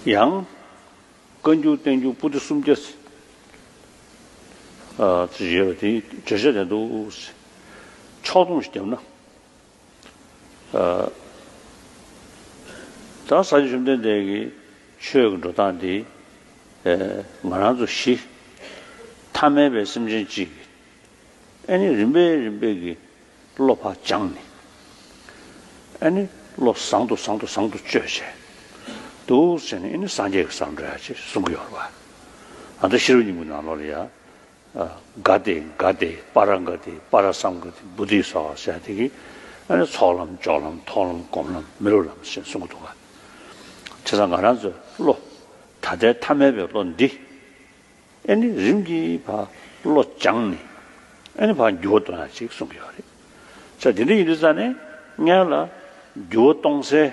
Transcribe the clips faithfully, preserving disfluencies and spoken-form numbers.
ཡང་། བཀའ་འགྱུར་བསྟན་འགྱུར་པོ་ཏི་སུམ་བརྒྱ་ཨ་ཅིག་ཡོད་པ་དེའི་བརྗོད་བྱ་དེ་འདུག་ཕྱོགས་བསྡོམས་ཤིག་བརྒྱབ་ན། ཨ་ད་ས་སྐྱ་བཅོམ་ལྡན་འདས་ཀྱི་ཆོས་ཀྱི་འགྲོ་སྟངས་འདི་ཨ་ང་རང་ཚོ་གཞི་ཐ་མལ་པའི་སེམས་ཅན་གཅིག་གིས་ཨ་ནི་རིམ་པས་རིམ་པས་ཀྱི་བློ་ཕར་སྦྱངས་ནས། ཨ་ནི་བློ་བཟང་དུ་བཟང་དུ་བཟང་དུ་བཅོས་བྱས་འདུག་ཟེར་ནས། ཨ་ནི་སངས་རྒྱས་ཀྱི་སར་འགྲོ་ཡ་ཅིག་གསུང་གི་ཡོད་རེད་བ། ཨ་ད་ཤེས་རབ་སྙིང་པོའི་ནང་ལོགས་ལ་ཡ། ཨ་ག་ཏེ་ག་ཏེ་པཱ་ར་ག་ཏེ་པཱ་ར་སཾ་ག་ཏེ་བོ་དྷི་སྭཱ་ཧཱ་ཟེར་ཡ་དེ་གིས་ཨ་ནི་ཚོགས་ལམ་སྦྱོར་ལམ་མཐོང་ལམ་སྒོམ་ལམ་མི་སློབ་ལམ་ཞེས་གསུང་གི་འདུག་བ། བྱས་ཙང་ང་རང་ཚོའི་བློ་ད་ལྟའི་ཐ་མལ་པའི་བློ་འདི། ཨེ་ནི་རིམ་གྱིས་ཕར་བློ་སྦྱངས་ནས་ཨེ་ནི་ཕར་འགྱུར་བ་གཏོང་ཡ་ཅིག་གསུང་གི་ཡོད་རེད། ས་དེ་འདྲ་ཡིན་དུས་ཙང་ནས་སྔོན་ལ་འགྱུར་བ་གཏོང་སའི་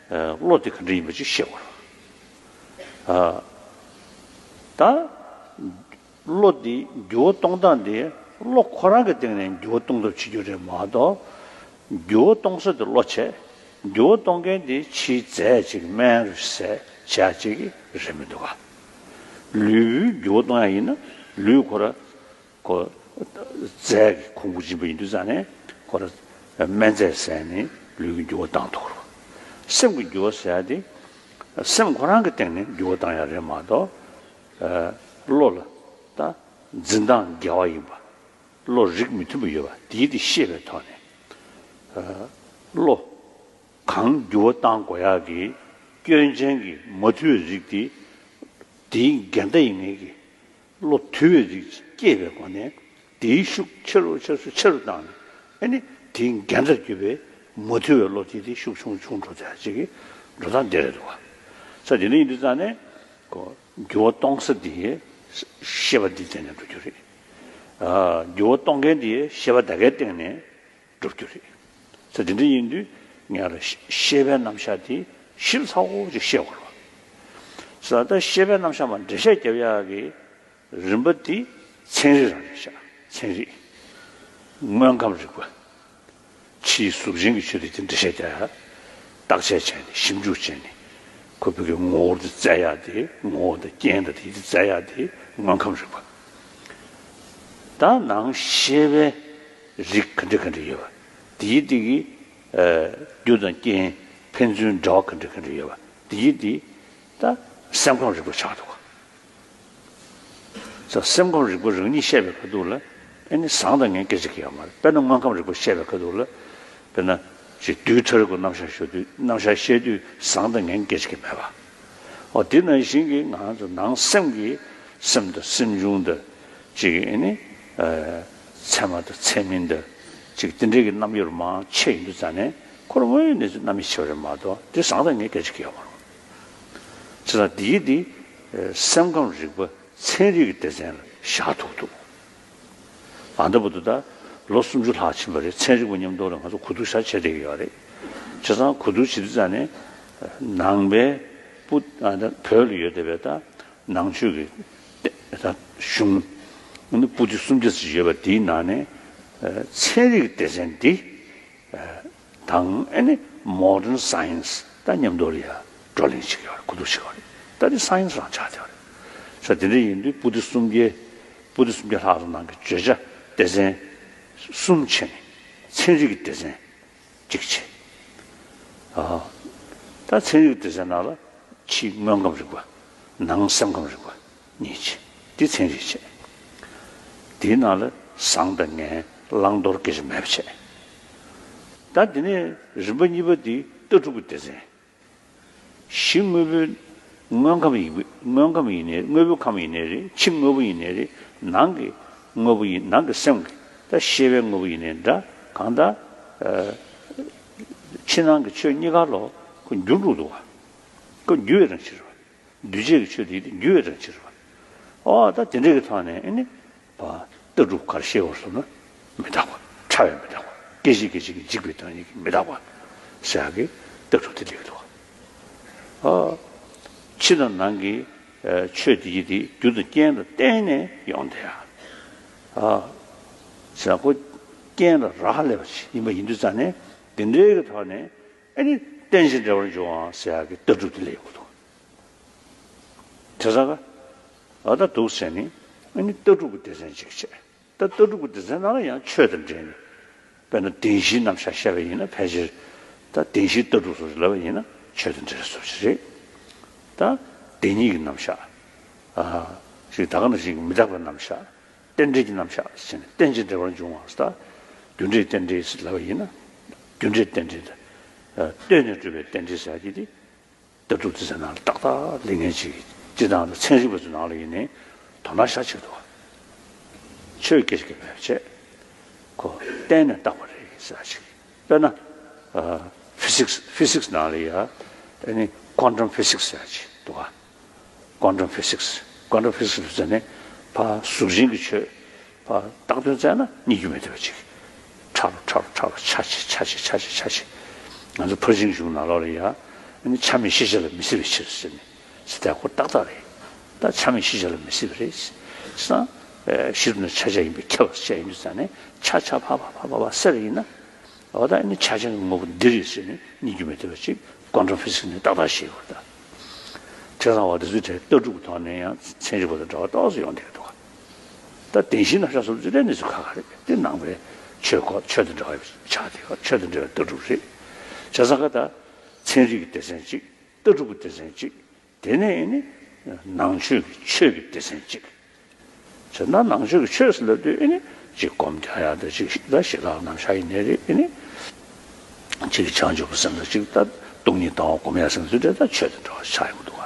ཨ་བློ་དེ་ག་འདྲ་ཡིན་པ་ཅིག་ཤེས་དགོས་རེད། ཨ་ད་བློ་དེ་འགྱུར་བ་གཏོང་སྟངས་དེ་བློ་ཁོ་རང་གི་སྟེང་ནས་འགྱུར་བ་གཏོང་ཐབས་བྱེད་རྒྱུ་རེད་མ་གཏོགས། འགྱུར་བ་གཏོང་ས་དེ་བློ་བྱས། འགྱུར་བ་གཏོང་མཁན་དེ་ཕྱིའི་རྫས་ཅིག་སྨན་རེད་ཟེར་བྱས་ཅིག་རེད་མི་འདུག་ག་ལུས་འགྱུར་བ་གཏོང་ཡ་ཡིན་ན་ལུས་ཁོ་ར་ཁོ་རྫས་ཀྱི་ཁུང་བུ་སྦྱིན་པ་ཡིན་དུས་ཙང་ནས་ཁོ་ར་སྨན་རྫས་ཟས་ནས་ལུས་ཀྱི་འགྱུར་བ་བཏང་ཐུབ་རེད། སེམས་ཀྱི་འགྱུར་བ་ཟེར་ཡ་དེ་སེམས་ཁོ་རང་གི་སྟེང་ནས་འགྱུར་བ་བཏང་ཡ་རེད་མ་གཏོགས། ཨ་བློ་ལ་ད་འཛིན་སྟངས་འགལ་བ་ཡིན་པ། བློ་རིགས་མི་མཐུན་པ་ཡོད་པ་དེའི་དེ་ཤེས་པའི་ཐོག་ནས། ཨ་བློ་གང་འགྱུར་བ་བཏང་དགོས་ཡག་གི་སྐྱོན་ཅན་གྱི་མ་དུལ་བའི་རིགས་དེ་དེའི་འགལ་ཟླ་ཡིན་ངེས་ཀྱི་བློ་དུལ་བའི་རིགས་སྐྱེས་པའི་སྒོ་ནས་དེའི་ཤུགས་ཆེ་རུ་ཆེ་རུ་ཆེ་རུ་བཏང་ནས། ཨ་ནི་དེའི་འགལ་ཟླར་གྱུར་པའི་མ་དུལ་བའི་བློ་དེ་དེ་ཤུགས་ཆུང་ཆུང་འགྲོ་ཚར་ཅིག་གི་འགྲོ་སྟངས་དེ་རེད་འདུག་བ། ས་དེ་འདྲ་ཡིན་དུས་ཙང་ནས་ཁོ། འགྱུར་བ་གཏོང་ས་དེ་ཤེས་པ་འདིའི་སྟེང་ནས་འགྲོ་རྒྱུ་རེད། ཨ་འགྱུར་བ་གཏོང་མཁན་དེ་ཤེས་པ་དེ་གའི་སྟེང་ནས་འགྲོ་རྒྱུ་རེད། ས་དེ་འདྲ་ཡིན་དུས་ང་ལ་ཤེས་པའི་རྣམ་གཞག་དེ་ཞིབ་ཚགས་པོ་ཅིག་ཤེས་དགོས་རེད། ས་ད་ཤེས་པའི་རྣམ་གཞག་མ་འགྲེལ་བཤད་རྒྱབ་ཡག་གི་རིམ་པ་དེ་ཚན་རིག་རང་རེད་ཤག་ཚན་རིག་དངོས་ཁམས་རིག་པ། ཕྱིའི་གཟུགས་ཅན་གྱི་ཆོས་དེ་དེ་འགྲེལ་བཤད་རྒྱག་ཡ། བརྟག་དཔྱད་བྱས་ནས་ཞིབ་འཇུག་བྱས་ནས། ཁོ་བོད་ཀྱི་ངོ་བོ་དེ་བཙལ་ཡ་དེ། ངོ་བོ་དང་རྐྱེན་དང་དེ་དེ་བཙལ་ཡ་དེ་དངོས་ཁམས་རིག་པ། ད་ནང་ཤེས་པའི་རིགས་ག་འདྲ་ག་འདྲ་ཡོད་པ་དེའི་དེ་གི་ཨ་རྒྱུ་དང་རྐྱེན་ཕན་ཚུན་འབྲེལ་བ་ག་འདྲ་ག་འདྲ་ཡོད་པ་དེའི་དེ་ད་སེམས་ཁམས་རིག་པ་ཆགས་འདུག་ས་སེམས་ཁམས་རིག་པ་རང་ཉིད་བཤད་པའི་ཁ་ཐུག་ལ་ཨེ་ནི་བཟང་དང་ངན་སྐད་ཆ་གི་ཡོད་མ་རེད། དཔེར་ན་དངོས་ཁམས་རིག་པ་བཤད་པའི་ཁ་ཐུག་ལ་དཔེར་ན་ཅིག་རྡུལ་ཕྲ་རབ་ཀྱི་རྣམ་གཞག་ཞུ་དུས་རྣམ་གཞག་བཤད་དུས་བཟང་དང་ངན་སྐད་ཆ་གི་མེད་པ། འོ་དེ་ནང་བཞིན་གྱི་ང་ཚོ་ནང་སེམས་ཀྱི་སེམས་དང་སེམས་བྱུང་དང་ཅིག་ཨེ་ནི་ཨ་ཚད་མ་དང་ཚད་མིན་དང་ཅིག་དེ་འདྲའི་གི་རྣམ་དབྱེ་མང་ཆེ་ཡིན་དུས་ཙང་ནས་ཁོ་རང་དངོས་ཡོད་གནས་ཚུལ་རྣམ་དབྱེ་ཕྱེ་བ་རེད་མ་གཏོགས་དེ་བཟང་དང་ངན་སྐད་ཆ་གི་ཡོད་མ་རེད། བྱས་ཙང་དེའི་དེ་སེམས་ཁམས་རིག་པ། ཚན་རིག་གི་སྡེ་ཚན་ལ་བཞག་ཐུབ་འདུག་ཨ་ད་བར་དུ་ད་ལོ་སུམ་ཅུ་ལྷག་ཕྱིན་པ་རེད། ཚན་རིག་པ་མཉམ་དུ་ལ་ང་ཚོ་གོ་བསྡུར་བྱ་བྱེད་བསྡད་ཀྱི་ཡོད་རེད། བྱས་ཙང་གོ་བསྡུར་བྱེད་དུས་ཙང་ནས་ནང་པའི་པུ་ཨ་ད་བོད་ལ་ཡོད་བསྡད་པའི་ད་ནང་ཆོས་ཀྱི་ད་གཞུང་ཨ་ནི་པོ་ཏི་སུམ་བརྒྱ་ཙམ་ཡོད་པ་དེའི་ནང་ནས་ཚན་རིག་གི་སྡེ་ཚན་འདི། དང་ཨ་ནི་མོ་ཌརན་སའེན་སི་དང་མཉམ་དུ་ལ་ཡ་བགྲོ་གླེང་བྱེད་ཀྱི་ཡོད་རེད། གོ་བསྡུར་བྱེད་ཀྱི་ཡོད་རེད། ད་དེ་སའེན་སི་རང་ཆགས་བསྡད་ཡོད་རེད། ས་དེ་འདྲ་ཡིན་དུས་པོ་ཏི་སུམ་བརྒྱ་པོ་ཏི་སུམ་བརྒྱ་ལྷག་ཙམ་ནང་གི་བརྗོད་བྱ་སྡེ་ཚན་གསུམ་ཕྱེ་ནས་ཚན་རིག་གི་སྡེ་ཚན་གཅིག་བྱས། ཨ་ད་ཚན་རིག་གི་སྡེ་ཚན་ནང་ལ་ཕྱི་དངོས་ཁམས་རིག་པ། ནང་སེམས་ཁམས་རིག་པ་གཉིས་བྱས། འདི་ཚན་རིག་བྱས། དེའི་ནང་ལ་བཟང་དང་ངན་བླང་དོར་སྐད་ཆ་མེད་པ་བྱས། ད་དེ་ནས་རིམ་པ་གཉིས་པ་འདི་ལྟ་གྲུབ་ཀྱི་སྡེ་ཚན། གཞི་དངོས་པོའི་དངོས་ཁམས་ཡིན་དངོས་ཁམས་ཡིན་ནའི་དངོས་པོའི་ཁམས་ཡིན་ནའི་རེད། ཕྱི་དངོས་པོ་ཡིན་ནའི་རེད། ནང་གི་དངོས་པོ་ཡིན་ནང་གི་སེམས་ཀྱི་ད་ཤེས་པའི་དངོས་པོ་ཡིན་ནའི་འདྲ་གང་ལྟར། ཕྱི་ནང་གི་ཆོས་གཉིས་ཀ་ལོ་ཁོ་འགྱུར་འགྲོ་འདུག་བ། ཁོ་འགྱུར་བའི་རང་བཞིན་རེད་བ། འདུས་བྱས་ཀྱི་ཆོས་དེ་འགྱུར་བའི་རང་བཞིན་རེད་བ། ཨོ་ད་དེ་འདྲ་གི་ཐོག་ནས་ཨེ་ནི། བ། ལྟ་གྲུབ་ག་རེ་བཤད་པ་སོང་ན་མི་རྟག་པ། ཕྲ་བའི་མི་རྟག་པ། སྐད་ཅིག་སྐད་ཅིག་གིས་འཇིག་པའི་སྟངས་ཉིད་ཀྱི་མི་རྟག་པ་ཟེར་ཡག་གི་ལྟ་གྲུབ་དེ་སླེབས་འདུག་ཨ། ཕྱི་དང་ནང་གི་ཆོས་དེ་ཡི་དེ་རྒྱུ་དང་རྐྱེན་ལ་བརྟེན་ནས་ཡོང་བསྡད་ཡ། ཨ། ཟེར་ཁོ་རྐྱེན་ལ་རག་ལས་པ་ཞིག་ཡིན་པ་ཡིན་དུས་ཙང་ནས་དེ་འདྲའི་གི་ཐོག་ནས་ཨེ་ནི་རྟེན་ཅིང་འབྲེལ་བར་འབྱུང་བ་ཟེར་ཡག་གི་ལྟ་གྲུབ་དེ་སླེབས་ཡོང་གི་འདུག་དེ་ཙང་ཀ་ཨ་ད་འདུག་ཟེར་ནས་ཨ་ནི་ལྟ་གྲུབ་ཀྱི་སྡེ་ཚན་གཅིག་བྱས། ད་ལྟ་གྲུབ་ཀྱི་སྡེ་ཚན་ནང་ལ་ཡང་ཆོས་དང་འབྲེལ་ནས། དཔེར་ན་བདེན་བཞིའི་རྣམ་གཞག་བཤད་པ་ཡིན་ན། ཕལ་ཆེར་ད་བདེན་བཞིའི་ལྟ་གྲུབ་སོགས་ལབ་པ་ཡིན་ན་ཆོས་དང་འབྲེལ་བའི་བཟོ་ཅིག་རེད། ད་བདེན་གཉིས་ཀྱི་རྣམ་གཞག་ཨ་ཞིག་ད་ག་ནང་བཞིན་མི་རྟག་པའི་རྣམ་གཞག་རྟེན་འབྲེལ་གྱི་རྣམ་གཞག་ཟེར་ནས་རྟེན་ཅིང་འབྲེལ་བར་འབྱུང་བ་ཟེར། ད་རྒྱུ་འབྲས་རྟེན་འབྲེལ་ལབ་པ་ཡིན་ན། རྒྱུ་འབྲས་རྟེན་འབྲེལ་དང་ལྟོས་ནས་གྲུབ་པའི་རྟེན་འབྲེལ་ཟེར་གྱི་དེ། ལྟ་གྲུབ་སྡེ་ཚན་ནང་ལ་ཏག་ཏག་སླེབས་མཁན་ཅིག་སྤྱིར་བཏང་ལ་ཚན་རིག་པ་ཚོའི་ནང་ལ་ཡིན་ནའི་དོ་སྣང་ཤ་ཆེ་འདུག་ཆོས་སྐད་ཆ་གི་མེད་པ་བྱས། ཁོ་བརྟེན་ནས་བཏགས་པ་རེད་ཟེར་ཅིག་དཔེར་ན། ཕི་སིག་སི། ཕི་སིག་སི་ནང་ལ་ཡ་ཨ་ནི་ཀོན་ཊམ་ཕི་སིག་སི་ཟེར་ཅིག་འདུག་ག་ཀོན་ཊམ་ཕི་སིག་སི། ཀོན་ཊམ་ཕི་སིག་སི་ཟེར་ནས་ཕར་གཟུགས་ཅན་གྱི་ཆོས་ཕར་བཏགས་དོན་བཙལ་ན་རྙེད་རྒྱུ་མེད་བསྡད་པ་ཅིག་ཕྲ་རུ་ཕྲ་རུ་ཕྲ་རུ་ཆ་ཆེ་ཆ་ཆེ་ཆ་ཆེ་ཆ་ཆེ། ང་ཚོ་ཕར་ཕྱིན་གཞུང་ནང་ལོགས་ལ་ཡ་ཨ་ནི་ཆ་མེད་ཤེས་བྱ་ལ་མི་སྲིད་པའི་ཕྱིར་ཟེར་ནས་ཟེར་ཏེ་ཁོ་ཏག་ཏག་རེད། ད་ཆ་མེད་ཤེས་བྱ་ལ་མི་སྲིད་པ་རེད། སང་གཞི་རུ་ནི་ཆ་བྱད་ཡིན་པས་ཁྱབ་པར་བཤད་ཡིན་དུས་ཙང་ནས་ཆ་ཆ་ཕ་ཕ་ཕ་ཕ་ཕ་ཟེར་ཡིན་ན། འོ་ད་ཨ་ནི་ཆ་ཅན་གྱི་དངོས་པོ་འདི་རེད་ཟེར་ནས་རྙེད་རྒྱུ་མེད་བསྡད་པ་ཅིག་ཀོན་ཊམ་ཕི་སིག་སི་ནས་ཏག་ཏག་ཤེས་ཡོད་རེད་ད། བྱས་ཙང་འོ་དེ་ཚོའི་གྲས་ལྟ་གྲུབ་ཀྱི་ཐོག་ནས་ཡང་ཚན་རིག་པ་དང་འདྲ་བ་ཏོག་ཙམ་ཡོང་བསྡད་ཀྱི་འདུག་ད་བདེན་བཞིའི་རྣམ་གཞག་སོགས་ཚོ་དེ་འདྲ་ནས་ཚུར་ཁ་ཁ་རེད། དེ་ནང་པའི་ཆོས་སྐོར། ཆོས་དང་འབྲེལ་བའི་ཆ་དེ་ག་ཆོས་དང་འབྲེལ་བའི་ལྟ་གྲུབ་རེད། བྱས་ཙང་ཀ་ད་ཚན་རིག་གི་སྡེ་ཚན་གཅིག་ལྟ་གྲུབ་ཀྱི་སྡེ་ཚན་གཅིག་དེ་ནས་ཨ་ནི་ནང་ཆོས་ཀྱི་ཆོས་ཀྱི་སྡེ་ཚན་གཅིག་བྱས་ན་ནང་ཆོས་ཀྱི་ཆོས་ཟེར་ལབ་དུས་ཨ་ནི་གཅིག་སྒོམ་རྒྱག་ཡག་དང་། གཅིག་ད་ཞི་ལྷག་རྣམ་གཞག་ཡིན་ནའི་རེད། ཨ་ནི་གཅིག་བྱང་ཆུབ་སེམས་དང་། གཅིག་ད་སྟོང་ཉིད་ལྟ་བ་སྒོམ་ཡག་ཟེར་ཚུལ་འདྲ། ད་ཆོས་དང་འབྲེལ་བ་ཆགས་ཡོང་གི་འདུག